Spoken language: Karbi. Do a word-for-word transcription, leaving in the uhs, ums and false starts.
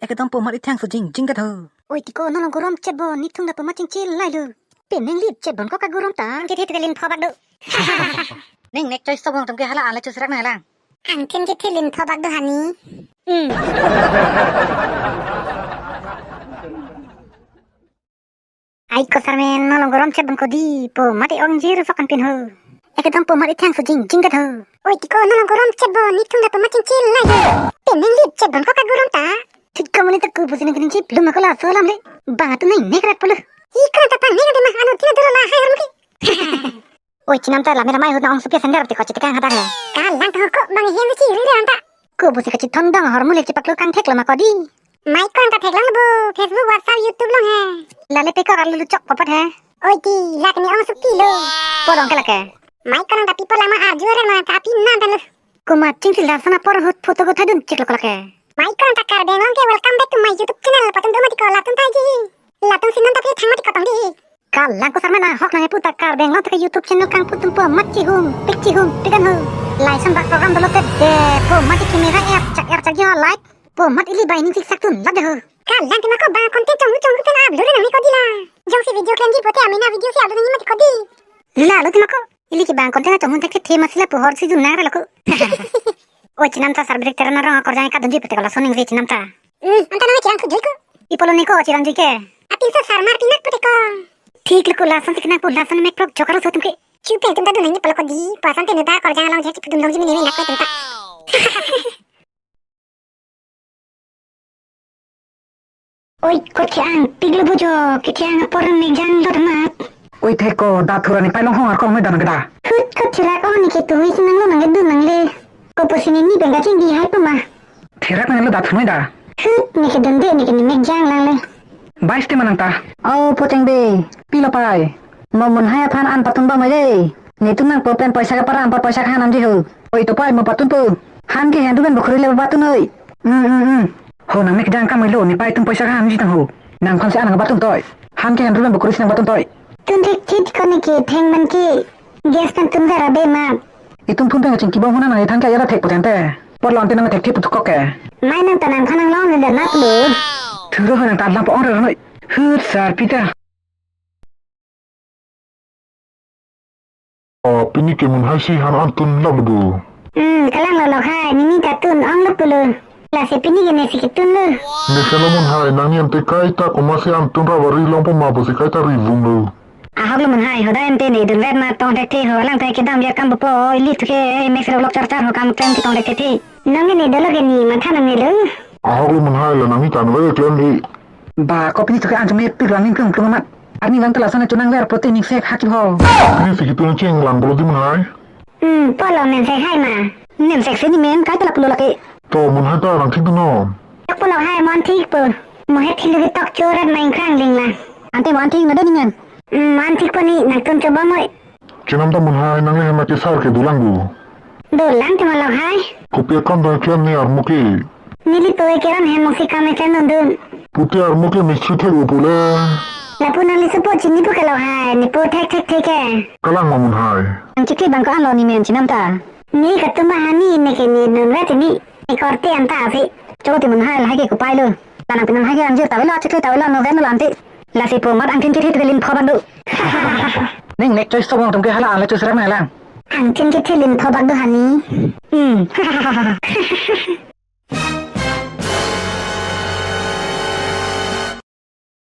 Ekdom po mat ithang so jing jing det ho. Oi tiko, non along gorom chet bo, nithung ta po mat chingchil lailo. Pen ninglit chet bon ko kagorom ta. Ang kethe tuke lin pho bak do. Ning nek choice tobong tum ke hala ala choice rak na lang. Angthin kethe lin pho bak do hani. Hmm. Ai ko sarmen, non along gorom chet bon ko di, po mat i-ong jir sok kan pin ho. Ekdom po mat ithang so jing jing det ho. Oi tiko, non along gorom chet bo, nithung ta po mat chingchil lailo. Pen ninglit chet bon ko kagorom ta. Thik ka muni ta ku busi ningkring chip luma ko laso alam le. Bang atum nai nek rat polo. I kran ta pang nek ade ma, ano tina dolo lahai hormu ke. Oi chinam ta, lame lamai ahut na ong supi sender te ko chitikang hadak he. Ka lang ta ho ko, bang hem si ri le anta. Ku busi kachithon dong ahormu le chipaklo kangthek lo ma ko di. Mai ko ta thek lang bo, Facebook, WhatsApp, YouTube along he. Lale pe ko arlu luchok papat he. Oi ti, lak ni ong supi lo. Podong ke lake. Mai ko ta people lama arju re ma, tapi nan ta lo. Kuma chingsi lason apor ahut photo ko thadun chiklo ko lake. Mai ko ta Karbi Anglong ke, welcome back to my YouTube channel. Patun do mati ko, latun ta ji. Latun si non ta pi thang mati ko tong di. Ka lang ko sarmen, ahok nang epu ta Karbi Anglong ta ke YouTube channel kangpu atum po mat chihum pik chihum pik an ho. Lason bak program dolo te de, po mat kimi ra er chak er chak jo like. Po mat ili bai ning sik sak tun lap de ho. Ka lang tima ko bang content chong chong pen upload nang ni ko di la. Jongsi video klemji pote amena video si upload nang ni mati ko di. Lalo tima ko. Ili ke bang content chong hun thek the masi lapu hor si jun nang ra lo ko. Oi chinam ta, sarbrik tera na rong akorjang kadunji pute ko lason ning si chinam ta. Hmm, anta nang chirang thu jui ko. I polo ni ko chirang jui ke. Atin so sarmar pinak pute ko. Thik lo ko, lason si kenang po, lason mek prok jokar so tum ke. Chupe tum ta dun nang ni polo ko di, pasan te nu ta akorjang along jek chipudun longji mene nak ko tum ta. Oi, ko thiang, pik lo bujo, kethiang apor mekjang lo thamat. Oi, thek ko, da thura ni pailong hong arkong noi da nang da. Hut, ko thirak o, ne ke tuhi si nang lo nang ke dun nang le. Ko pusi ni ni bengka ching di hai puma. Thirak nang lo da thunoi da. Hut, ne ke dun de, ne ke ni mekjang lang le. Bais te manang ta. O, po cheng be, pilo pai. Mo Munhai aphan an patun ba mai de. Netum nang po pen poisa kaparam pa poisa kahan amji ho. Oi to pai, mo patun po. Han ke hendru pen bukhuri le patun oi. Hmm, hmm, hmm. Ho nang mek jang kamai lo, ne pai tum poisa kahan ji tang ho. Nang khon si an nang patun toi. Han ke hendru pen bukhuri si nang patun toi. Tun thek thit ko ne ke theng man ke. Gas pen tun vera be ma. Itum phun pen chingki bom hona nang ithan ke yara thek potente. Por lon te nang thek thit putuk kok ke. Mai nang ta nang khanang long ne dana lo. Thuro ho nang ta lam po ong re noi. Hut sar pita. O, pini ke Munhai si han an tun lap lo. Hmm, kalang lo Lokhai, nini ta tun ong lo pulo. Lasi pini ke ne si ketun lo. Ne selo Munhai, nangni ante kaita komatsi an tun ra bari long po ma pusi kaita ri vung lo. Ahok lo Munhai, hodai ante ne dun vet ma tong thek the ho, alang thek kedam ya kam po, ili thu ke, eh, mek sero lok char char ho kam klem ke tong thek the. Nang ne dolo ke ni matha nang ne lo. Ahok lo Munhai, la nangni kan vet klem di. Ba, ko pini thu ke an chome pik lang ning plung plung mat. Arni lang ta lason chonang ver prote ning sek haki ho. Pini si ketun cheng lang bolo di Munhai. Hmm, polo men sek hai ma. Nem sek se ni men, kaita la pulo lake. To Munhai ta nang thik no. Tok pulo hai mon thik po. Mo het thilo ke tok chorat main krang ling la. Ante mo an thik no de ni men. Hmm, mon thik po ni nang tun choba moi. Chenam ta Munhai nang le hem ma kesar ke dolang bu. Dolang te ma Lokhai. Kopi akam ta klem ni armu ke. Neli toi keram hem mosi kam eklem dun dun. Pute armu ke mistri thek u pule. Lapu nangli support chini pu ke Lokhai, ne po thek thek thek ke. Kalang ma Munhai. Ang chikri bang ko an lo ni men chenam ta. Ni katum ba hani ne ke ni nun vet ni. Ne korte anta si. Cholo ti Munhai lahai ke kopai lo. La nang pinang hai ke angjir ta velo, chikri ta velo, no ven lo ante. Lasi po mat angthin chikri tu ke lin pho bak do. Ning nek choice tobong tum ke hala ala choice rak na lang. Angthin chikri lin pho bak do hani. Hmm.